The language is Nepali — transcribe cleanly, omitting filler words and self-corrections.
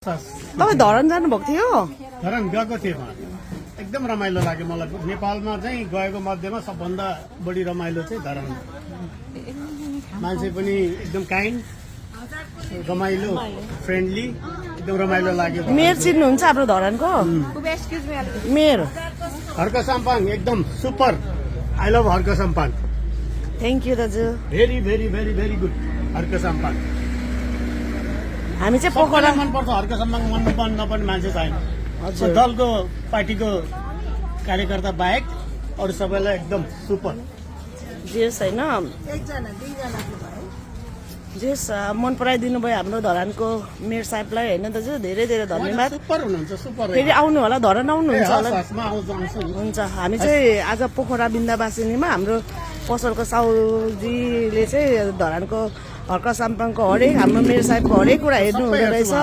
तपाईँ धरान जानुभएको थियो? धरान गएको थिएँ म। एकदम रमाइलो लाग्यो मलाई। नेपालमा चाहिँ गएको मध्येमा सबभन्दा बढी रमाइलो चाहिँ धरान। मान्छे पनि एकदम काइन्ड, रमाइलो, फ्रेन्डली, एकदम रमाइलो लाग्यो। मेयर चिन्नुहुन्छ हाम्रो धरानको? मेयर हर्क साम्पाङ एकदम super. I love Harka Sampang. Thank you दाजु। Very very very very good Harka Sampang. हामी चाहिँ सबैलाई पोखरा मनपर्छ हर्क साम्पाङ। मन नपर्ने मान्छे छैन। हजुर। दलको पार्टीको कार्यकर्ता बाहेक अरू सबैलाई एकदम सुपर। जेस होइन जेस मन पराइदिनु भयो हाम्रो धरानको मेयर साहेबलाई होइन दाजु, धेरै धेरै धन्यवाद। सुपर हुनुहुन्छ सुपर। फेरि आउनु होला, धरान आउनुहुन्छ होला। म आउँछु। हुन्छ, हामी चाहिँ आज पोखरा बिन्दावासिनीमा हाम्रो पसलको साउजीले चाहिँ धरानको हर्क साम्पाङको हरेक, हाम्रो मेयर साहेबको हरेक कुरा हेर्नु हुँदो रहेछ।